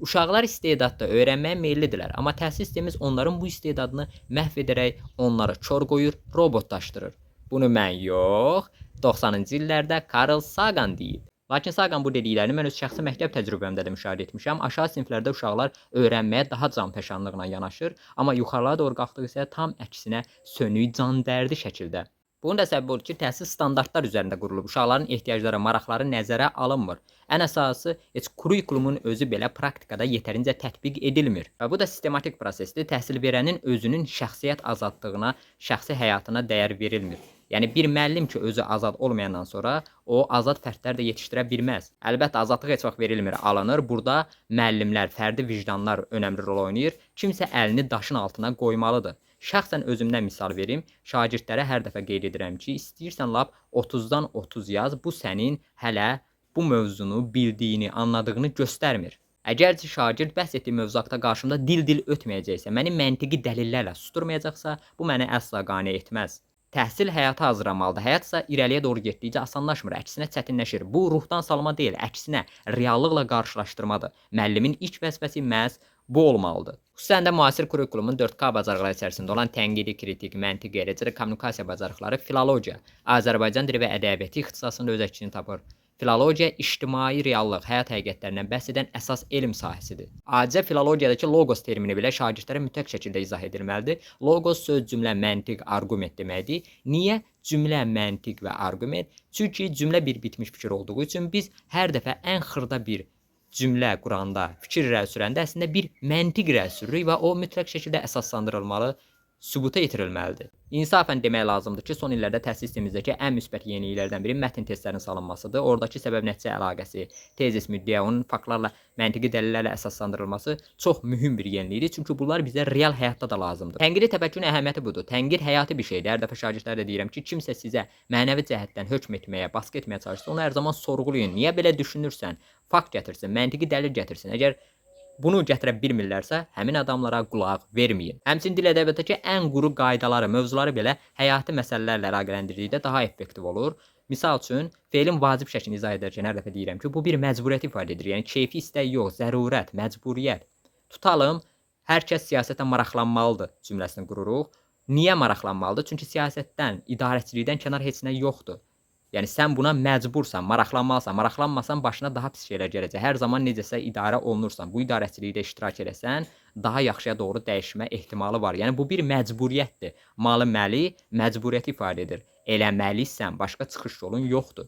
Uşaqlar istedadda öyrənməyə meyillidirlər, amma təhsil sistemimiz onların bu istedadını məhv edərək onları kor qoyur, robotlaşdırır. Bunu mən yox, 90-cı illərdə Carl Sagan deyib. Lakin Sagan bu dediklərini mən öz şəxsi məktəb təcrübəmdə də müşahidə etmişəm. Aşağı siniflərdə uşaqlar öyrənməyə daha canfəşanlıqla yanaşır, amma yuxarılara doğru qalxdıqca tam əksinə sönük, candərdi şəkildə. Bunun da səbəbi odur ki, təhsil standartlar üzərində qurulub. Uşaqların ehtiyacları, maraqları nəzərə alınmır. Ən əsası, heç kurikulumun özü belə praktikada yetərincə tətbiq edilmir. Və bu da sistematik prosesdir. Təhsil verənin özünün şəxsiyyət azadlığına, şəxsi həyatına dəyər verilmir. Yəni bir müəllim ki, özü azad olmayandan sonra o azad fərdlər də yetişdirə bilməz. Əlbəttə azadlıq heç vaxt verilmir, alınır. Burada müəllimlər, fərdi vicdanlar önəmli rol oynayır. Kimsə əlini daşın altına qoymalıdır. Şəxsən özümdən misal verim. Şagirdlərə hər dəfə qeyd edirəm ki, istəyirsən lap 30-dan 30 yaz, bu sənin hələ bu mövzunu bildiyini, anladığını göstərmir. Əgərçi şagird bəhs etdiyi mövzu haqqında qarşımda dil-dil ötməyəcəksə, məni məntiqi dəlillərlə susturmayacaqsa, bu məni əsla qane etməz. Təhsil həyata hazırlamalıdır. Həyat isə irəliyə doğru getdikcə asanlaşmır, əksinə çətinləşir. Bu ruhdan salma deyil, əksinə reallıqla qarşılaşdırmadır. Müəllimin ilk vəzifəsi məhz bu olmalıdır. Xüsusən də müasir kurikulumun 4K bacarıqları içərisində olan tənqidi, kritik, məntiqi, eləcə də kommunikasiya bacarıqları filologiya, Azərbaycan dili və ədəbiyyatı ixtisasında öz əksini tapır. Filologiya ictimai reallıq, həyat həqiqətlərindən bəhs edən əsas elm sahəsidir. Adicə filologiyadakı logos termini belə şagirdlərə mütləq şəkildə izah edilməlidir. Logos söz, cümlə, məntiq, arqument deməkdir. Niyə cümlə, məntiq və arqument? Çünki cümlə bir bitmiş fikir olduğu üçün biz hər dəfə ən xırda bir cümlə quranda, fikir irəli sürəndə əslində bir məntiq irəli sürürük və o mütləq şəkildə əsaslandırılmalı, sübuta yetirilməlidir. İnsafən demək lazımdır ki, son illərdə təhsil sistemimizdəki ən müsbət yeniliklərdən biri mətn testlərinin salınmasıdır. Oradakı səbəb-nəticə əlaqəsi, tezis, müddəa, onun faktlarla, məntiqi dəlillərlə əsaslandırılması çox mühüm bir yenilikdir. Çünki bunlar bizə real həyatda da lazımdır. Tənqidi təfəkkürün əhəmiyyəti budur. Tənqid həyati bir şeydir. Hər dəfə şagirdlərə də deyirəm ki, kimsə sizə mənəvi cəhətdən hökm etməyə, baskı etməyə çalışsa, onu hər zaman sorğulayın. Niyə belə düşünürsən? Fakt gətirsin, məntiqi dəlil gətirsin. Əgər bunu gətirə bilmirlərsə, həmin adamlara qulaq verməyin. Həmçinin dil ədəbiyyatdakı ən quru qaydaları, mövzuları belə həyati məsələlərlə əlaqələndirdikdə daha effektiv olur. Misal üçün, feilin vacib şəklini izah edərkən hər dəfə deyirəm ki, bu bir məcburiyyəti ifadə edir. Yəni keyfi istək yox, zərurət, məcburiyyət. Tutalım, hər kəs siyasətə maraqlanmalıdır cümləsini qururuq. Niyə maraqlanmalıdır? Çünki siyasətdən, idarəçilikdən kənar heç nə yoxdur. Yəni sən buna məcbursan, maraqlanmalısan. Maraqlanmasan başına daha pis şeylər gələcək. Hər zaman necəsə idarə olunursan, bu idarəçilikdə iştirak eləsən, daha yaxşıya doğru dəyişmə ehtimalı var. Yəni bu bir məcburiyyətdir. Malı məli məcburiyyəti ifadə edir. Eləməlisən, başqa çıxış yolun yoxdur.